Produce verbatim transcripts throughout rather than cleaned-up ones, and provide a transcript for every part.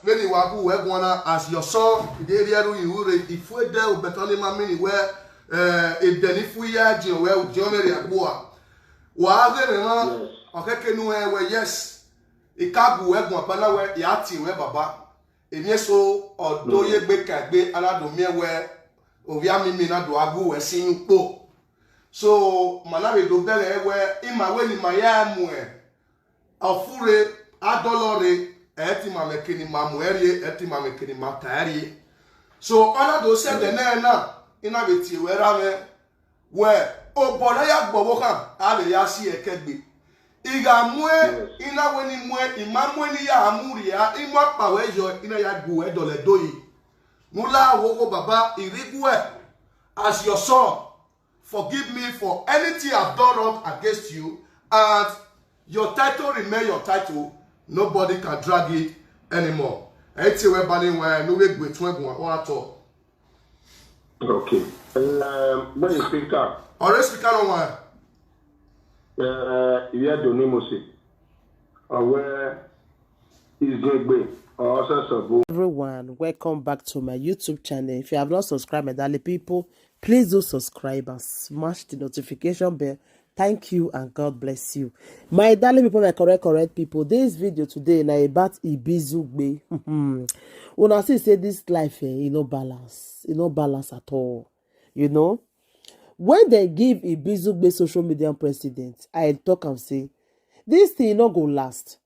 Veni wagu we gwana as your son, the area you ure, if we de ubetoni mamini we, eh, if the nifu ya jin we, jomeri agua. Wa gene ma, okay, kenu we, yes. Ikagu we gwa bana we, yati we baba. Emi eso, odo ye gbe ka gbe, ala do mi we, ovia mi mi na do agu we sin po. So, mana we do bere we, ima we ni maya mu e. Ofure, adolore, eti ma mekini ma mu erie, eti ma mekini ma ta erie. So, ona do se de na na, ina be ti we ra we, we, obona ya gbowo kan, a le ya si ekegbe. Iga mu e, ina we ni mu e, ima mu e ni ya amuri ya, ima pa we yo, ina ya gu e dole doyi. Nula wo wo baba, irigu e, as your son, forgive me for anything I've done wrong against you, and your title remain your title. Nobody can drag it anymore. Eti we bani we, no we gbe tun egun wa to. Okay. Um, when you speak up, Ore speaker no wa. Uh, you are Donimosi. Or where is Negbe? Or Sasabo? Everyone, welcome back to my YouTube channel. If you have not subscribed, my darling people, please do subscribe and smash the notification bell. Thank you and God bless you. My darling people, my correct, correct people, this video today na about Ibizugbe. Una see say this life, eh, e no balance. E no balance at all. You know? When they give Ibizugbe social media president, I talk and say, this thing no go last.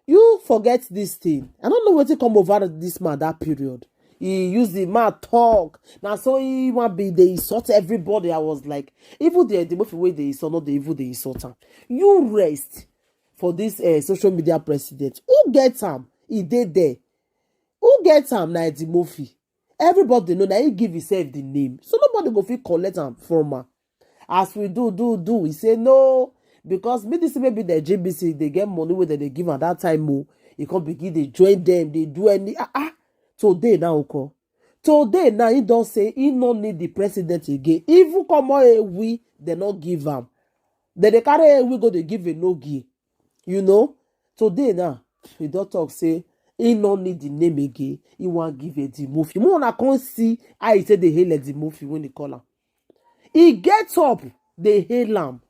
You forget this thing. I don't know wetin come over this man that period. He use the man talk. Now so he wan be dey insult everybody. I was like, even the the movie wey dey insult, not the even dey insult am. You rest for this uh, social media president. Who get am? He dey there. Who get am? Na Eddie Murphy. Everybody know na he give himself the name. So nobody go fit collect am from am. As we do, do, do, he say no. Because me this maybe the G B C, they get money wey dem dey give at that time. Oh, he come begin dey join them, they do any ah ah. Today now, okay. Today now, he don say he no need the president again. Even come on, eh, we they no give am. Then they carry, eh, we go they give a no give. You know, today now, he don talk say he no need the name again. He wan give Eddie Murphy. More una come see how he say they hail Eddie Murphy when he call am. He get up, they hail am.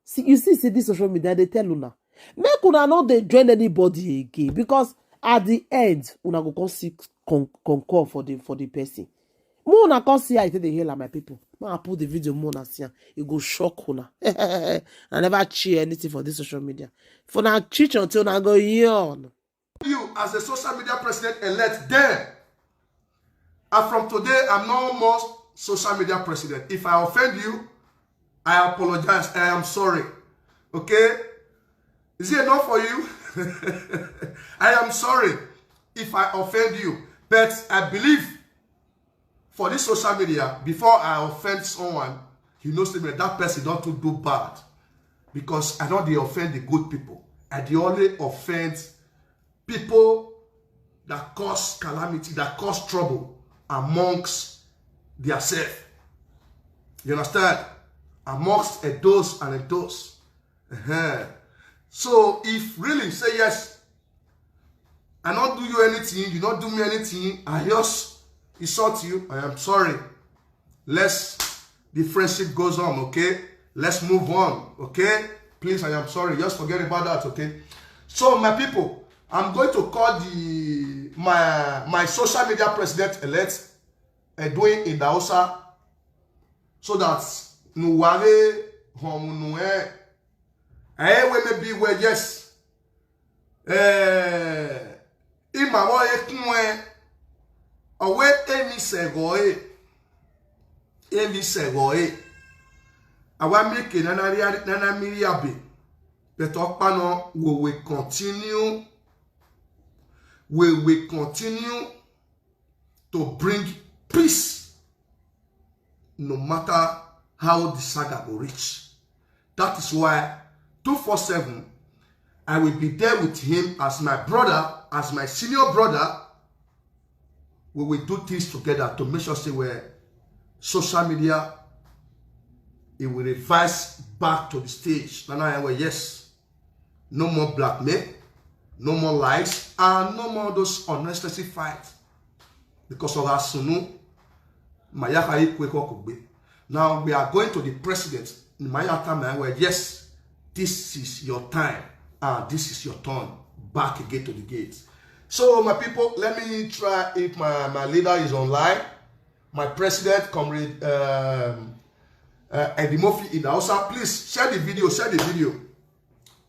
See, you see, see this social media, they tell una. Make una no dey join anybody again because at the end, una go come see con- concur for the for the person. More una come see how he take dey hail am, my people. Make I put the video, more una see am. E go shock una. I never cheer anything for this social media. For now, cheat until una go yawn. You as a social media president elect there. And from today, I'm no more social media president. If I offend you, I apologize. I am sorry. Okay? Is it enough for you? I am sorry if I offend you. But I believe for this social media, before I offend someone, you know, say that person don't do bad. Because I don't dey offend the good people. I dey only offend people that cause calamity, that cause trouble amongst their self. You understand? Amongst a those and a those. Uh-huh. So if really say yes, I not do you anything, you not do me anything, I just insult you, I am sorry. Let's, the friendship goes on, okay? Let's move on, okay? Please, I am sorry. Just forget about that, okay? So, my people, I'm going to call the my my social media president elect, Edwin Idaosa, so that nuware homunu eh eh we maybe we yes eh ima wo ekun eh owe emi sego eh emi sego eh awa mi ke nana ri nana mi ri abe. But okpano we will continue, we will continue to bring peace no matter how the saga will reach. That is why two four seven, I will be there with him as my brother, as my senior brother. We will do things together to make sure say where social media, it will revise back to the stage. And I will, yes, no more blackmail. No more lies and no more those unnecessary fights. Because of Asunu, Mayaka Ikwekokugbe. Now we are going to the president. Mayata Mawe, yes, this is your time and this is your turn. Back again to the gates. So, my people, let me try if my, my leader is online. My president, comrade um, uh, Eddie Murphy in the house. Please share the video, share the video.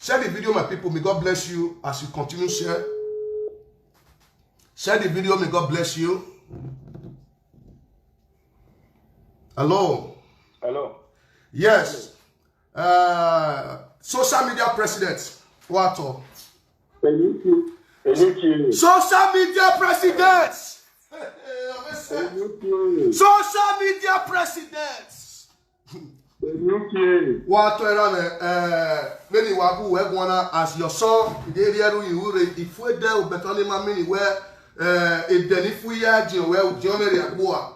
Share the video, my people. May God bless you as you continue share. Share the video. May God bless you. Hello. Hello. Yes. Uh, social media president. What? Eluki. Eluki. Social media president. Eluki. Social media president. Eluki. What? Many wabu wegwana as your son. They really you if we there better than my mini where uh, if then if we are Jim where Jim Mary Agua.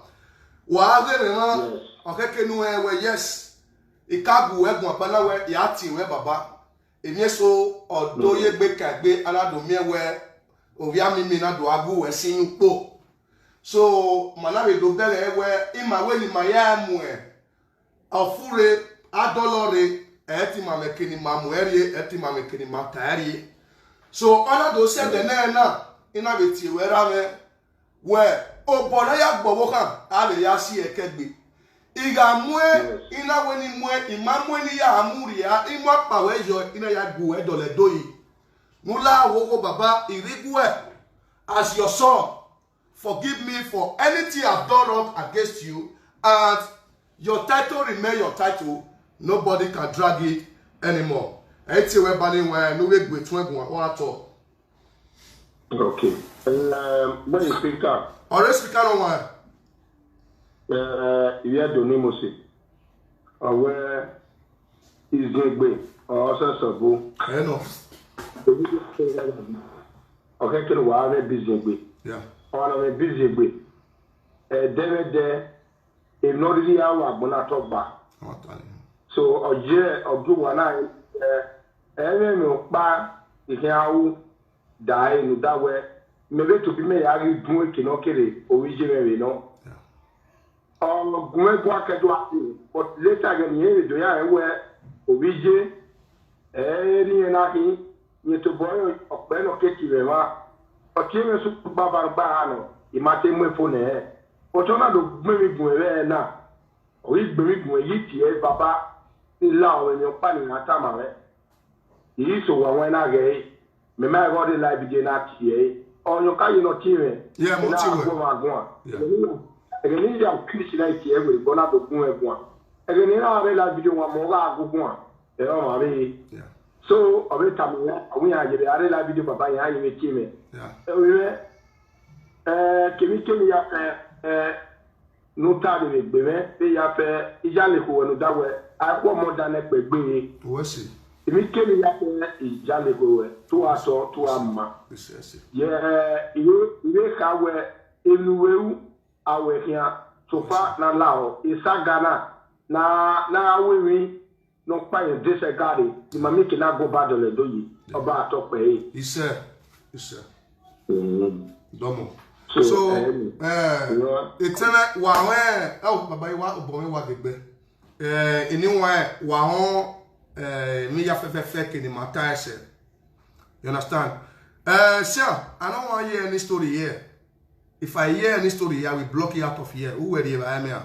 Wa ave me ma Yes. okeke nu e we yes. Ikagu egun apana we ya ti we baba. Emi eso odo ye gbe ka gbe alado mi e we ovi ami mi na do agu we sin yupo. So mana we do bere e we ima we ni ma ya mu e. Ofure adolore e ti ma me kini ma mu e rie e ti ma me kini ma ta e rie. So ona do se de na na ina be ti we ra we we obo na ya gbowo kan a le ya si ekegbe. Iga mue ina we ni mue ima mue ni ya amuri ya ima pa we yo ina ya gu e dole doyi. Nula wogo baba irigwe as your son. Forgive me for anything I've done wrong against you, and your title remain your title. Nobody can drag it anymore. Eti we bani we no we gbe tun egun wa to. Okay. Um, when you speak up, Ore speaker no wa. uh, you are doing Mose. Aware is Jegbe or Sasabo. E no. Okay, can wa re busy gbe. Yeah. Or na busy gbe. Eh, dere de. If not really our bona to ba. What are you? So oje oju wa na eh eh me mi pa ihe awu da inu da we me be to bi me ya ri dun e ke no kere o wi je me we no. Yeah. Ọmọ gun ẹgbọn akẹjọ àti but later gẹ nìyẹn èdè yà ẹ wẹ òbí jẹ ẹ ní ẹ náà kí yẹn tó bọ ọpẹ náà kéèkì rẹ wá ọtí ẹ sùn gbàgbàgbà àná ìmàtẹ mú ẹfọ nẹ ẹ ọtọ náà ló gbẹmí gùn ẹ rẹ náà òyì gbẹmí gùn ẹ yìí tì ẹ bàbá ńlá ọmọ ènìyàn pànìyàn àtàmà rẹ. Yìí sọ wà wọn náà rẹ mẹmẹ ẹrọ de la ibi de náà tì ẹ ọyàn káyọ náà tì rẹ. Yeah, mo ti wẹ̀. Àgbọn àgbọn à. Yeah. Ẹgẹ ní ìyá kìrìsì náà tì ẹ wẹ ìbọn náà tó gún ẹgùn à. Ẹgẹ ní ìlànà rẹ la ibi de wọn mọ ọgá àgùgùn à. Ẹ ọmọ rẹ. Yeah. So ọbẹ tàmí àwọn yàn àyẹ̀bẹ̀ àrẹ la ibi de bàbá yàn àyẹ̀bẹ̀ tì mẹ. Yeah. Ẹ wẹ ẹ kèmí kèmí ya ẹ ẹ nù tá a lè gbé mẹ ẹ yà fẹ ìjà lè kó wẹnu dá wẹ àìkú ọmọ dáná pẹ gbé yẹn. Owó sì. Èmi kémi ya pé ìjálẹ̀kọ̀ rẹ̀ tó wá sọ tó wá ma. Ìṣe ẹsẹ̀. Yẹ ìwé ìwé kàwé enuwewu awẹ̀kíá tòfá na láò ìsá Ghana na na awéwì nọ pààyàn dẹ́sẹ̀ gáàdì ìmọ̀ mi kì í náà gbọ́ bá dọ̀lẹ̀ dóyè ọba àtọ́pẹ̀ yìí. Ìṣe. Ìṣe. Dọ́mọ̀. So, So, um, eh, you know, ìtẹ́lẹ̀ wà wọ́n ẹ̀ ẹ̀ wò bàbá yìí wá ọ̀bọ̀ mi wà gbẹgbẹ́. Eh, ìní wọn ẹ̀ wà wọ́n ẹ̀ mi yà fẹ́fẹ́fẹ́ kì ni màá ta ẹsẹ̀. You understand? Uh, sir, I don't want to hear any story here. If I hear any story here, I will block you out of here. Who were you, I am here?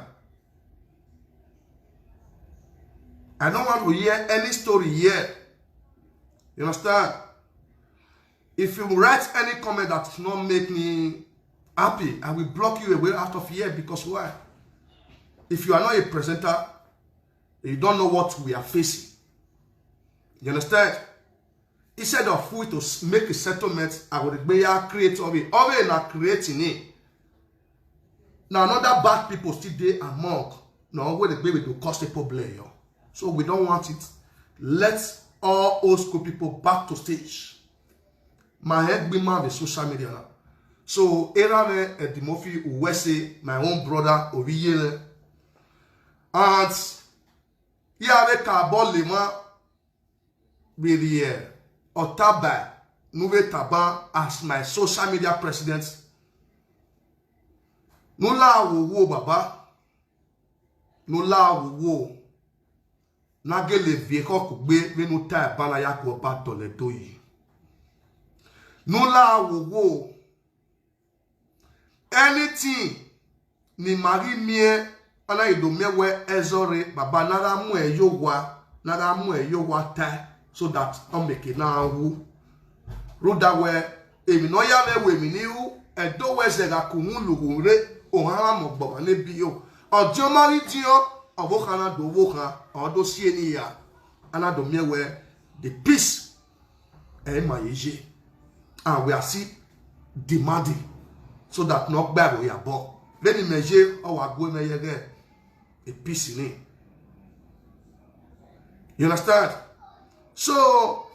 I don't want to hear any story here. You understand? If you write any comment that does not make me happy, I will block you away out of here because why? If you are not a presenter, you don't know what we are facing. You understand? Instead of we to s- make a settlement, I would be a create of it. Of it, not creating it. Now, another bad people still there among. No, where the baby to cause a problem, yo. So we don't want it. Let all old school people back to stage. My head be man with social media now. So, Aaron Edimofi Uwese, my own brother, Oriyele. And here we can ball him with the uh, Otaba. Nuve Taban as my social media president. Nula wowo baba. Nula wowo. Nagele vie ko kugbe venu Taban na ya ko ba tole to yi. Nula wowo. Anything ni mari mie ana ido mie we ezore baba naga mu e yo wa naga mu e yo wa ta so that o make na wu ruda we emi no ya me we mi ni u edo we ze ga ku wu lu wu re o ha mo gbo ma le bi o ojo mari ti o owo kan na do wo kan odo si eni ya ana do mie we the peace e ma yeje and we are still demanding so that no gba ro ya bo leni meje o wa gwe me yege a peace ni you understand so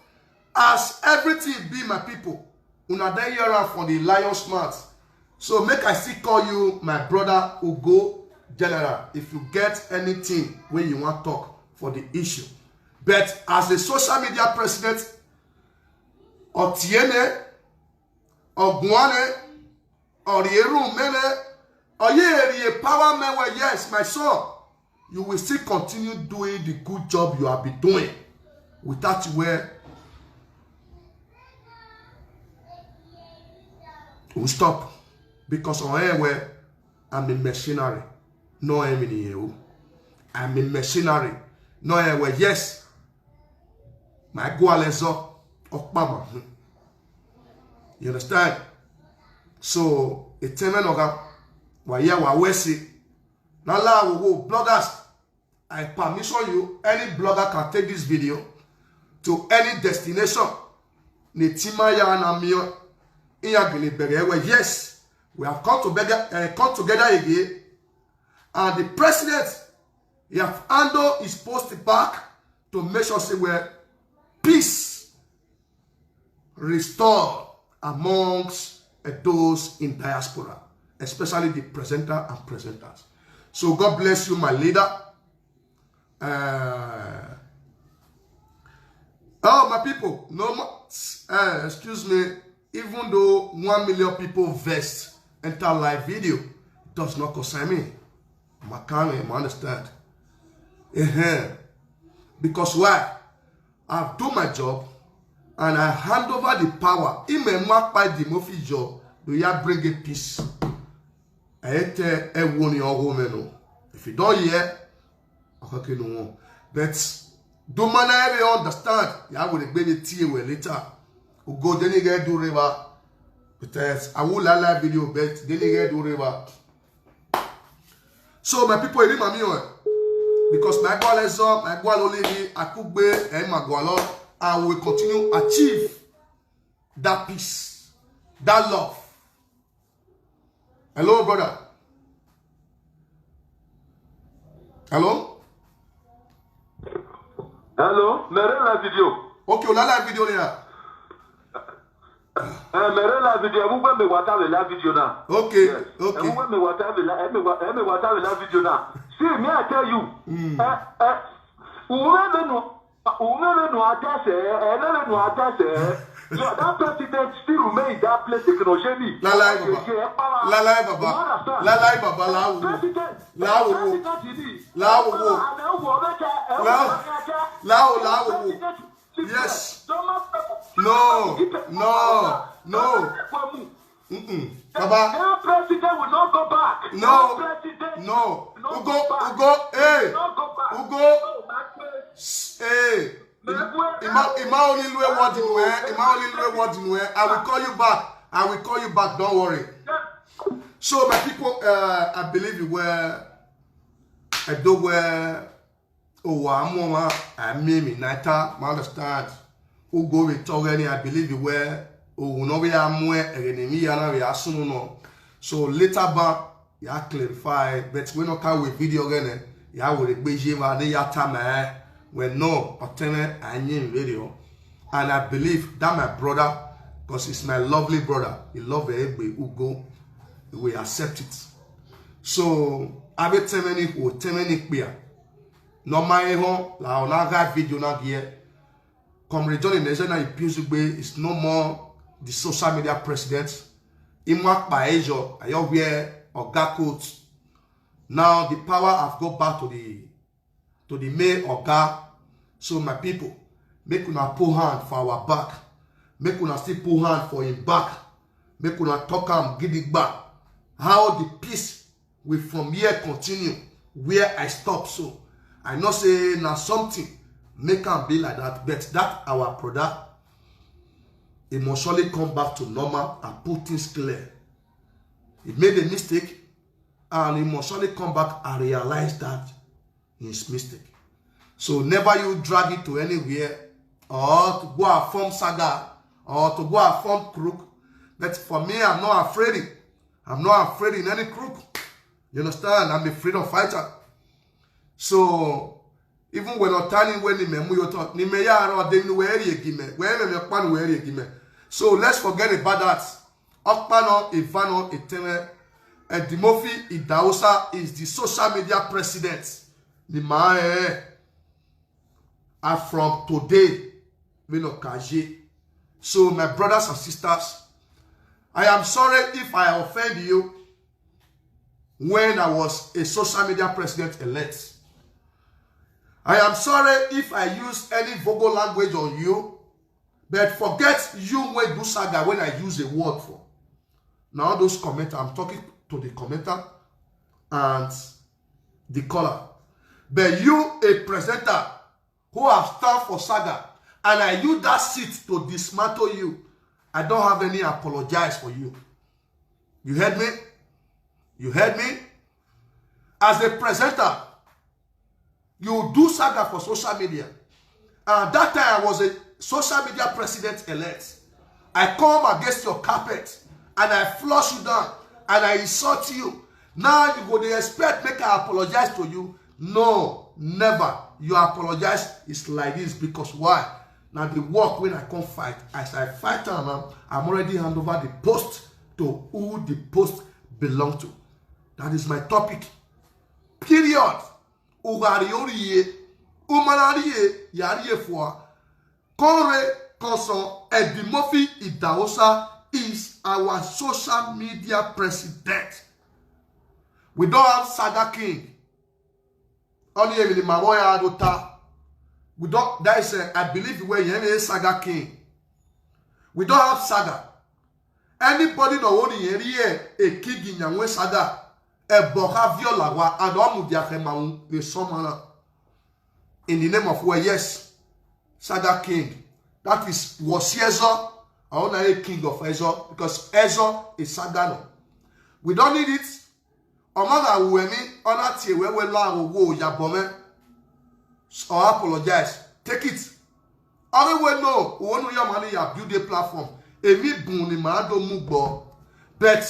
as everything be my people una dey hear am for the lion smart so make I still call you my brother Ugo General if you get anything wey you wan talk for the issue but as a social media president Otiene, Ogwane, Orierumene, Oyerie power me well, yes, my son. You will still continue doing the good job you have been doing without where we stop because on air where I'm a mercenary, no enemy. I'm a mercenary, no air where yes, my gualezo okpama. You understand? So a tenant of wa ya wa wesi. Now allow bloggers. I permission you. Any blogger can take this video to any destination. Nitima ya na mio. Iya gele bere we yes. We have come together, uh, come together again. And the president, he have handled his post back to make sure say we peace restore amongst uh, those in diaspora, especially the presenter and presenters. So God bless you, my leader. Uh, oh, my people, no more. Uh, excuse me. Even though one million people vest enter live video, it does not concern me. Makame, I understand. Uh-huh. Because why? I've done my job and I hand over the power. Ime makpa di mo fi jo do ya bring a peace. Ete e wo ni owo me no. If you don't hear, okay no one. But do man I ever understand. Ya will be the tea we later. Ugo deni get do river. Because I will la live video but deni get do river. So my people, eri mami o. Because my goal is up, my goal only be akugbe and my goal and we continue achieve that peace, that love. Hello, brother. Hello? Hello, mere la video. Okay, la la video there. Eh, mere la video, emu gbe mi wata le la video na. Okay, okay. Emu gbe mi wata le la, emu wa, emu wata le la video na. See, me I tell you. Mm. Eh, eh. Uwe me no, uwe me no atase, eh, me no atase. So that president still remain in that place. Kino shemi. La la baba. La la baba. La la baba. La wo. La wo. La wo. La wo. La wo. Yes. No, no, no. Mm-mm. Baba. No president will not go back. No, no president. No. Ugo, Ugo, hey. Ugo. Hey. Ima, Ima only lue word in where. Ima only lue word in where. I will call you back. I will call you back. Don't worry. So my people, uh, I believe you were. I do where. Oh, I'm one. I mean, I understand. Who go with Togani? I believe you were. Oh, no, we are more. Enemy, we are soon. So later back, ya clarify. But we no can with video again. Ya will be jiva de ya tame. We no, otene, I mean video. And I believe that my brother, because he's my lovely brother, he love Egbe Ugo, he will accept it. So, I will tell many who tell many clear. No my home, la ona ga video na gie. Comrade Johnny Nezena Ipinzugbe is no more the social media president, Imwakpa Ejo, I wear Oga coat. Now the power have go back to the to the main Oga. So my people, make una pull hand for our back. Make una still pull hand for him back. Make una talk am gidigba. How the peace will from here continue where I stop so. I know say na something make am be like that, but that our brother, he must surely come back to normal and put things clear. He made a mistake, and he must surely come back and realize that his mistake. So never you drag it to anywhere or to go and form saga or to go and form crook. But for me, I'm not afraid. I'm not afraid in any crook. You understand? I'm a freedom fighter. So even when otani when ni memu yoto ni me ya ro de ni weri egime, we me me pan weri egime. So let's forget about that. Okpano Ivano Iteme, Edimofi Idaosa is the social media president. Ni ma eh. And from today, we no kaje. So my brothers and sisters, I am sorry if I offend you when I was a social media president elect. I am sorry if I use any vulgar language on you, but forget you wey do saga when I use a word for. Now all those commenter, I'm talking to the commenter and the caller. But you, a presenter who have stand for saga, and I use that seat to dismantle you, I don't have any apologize for you. You heard me? You heard me? As a presenter, you do saga for social media. And that time I was a social media president elect. I come against your carpet and I flush you down and I insult you. Now you go dey expect make I apologize to you? No, never. Your apologize is like this because why? Now the work when I come fight, as I fight am now, I'm already hand over the post to who the post belong to. That is my topic. Period. Ugari oriye, umarariye, yariye fua. Kore Koso Edimofi Idaosa is our social media president. We don't have Saga King. Only even the Mamoya Adota. We don't, that is, uh, I believe, where you have Saga King. We don't have Saga. Anybody no only here, a king in Yangwe Saga, a Boha Violawa, and Omudia Hemaun, the Somana. In the name of where, yes, Saga King. That is, was Ezo, I want a king of Ezo, because Ezo is Sagano. We don't need it. Omaga Uemi, Ona Tiewe, Lago, Yabome, or apologize. Take it. Only we know, we want your money, your build a platform. Emi Buni Mado Mubo. But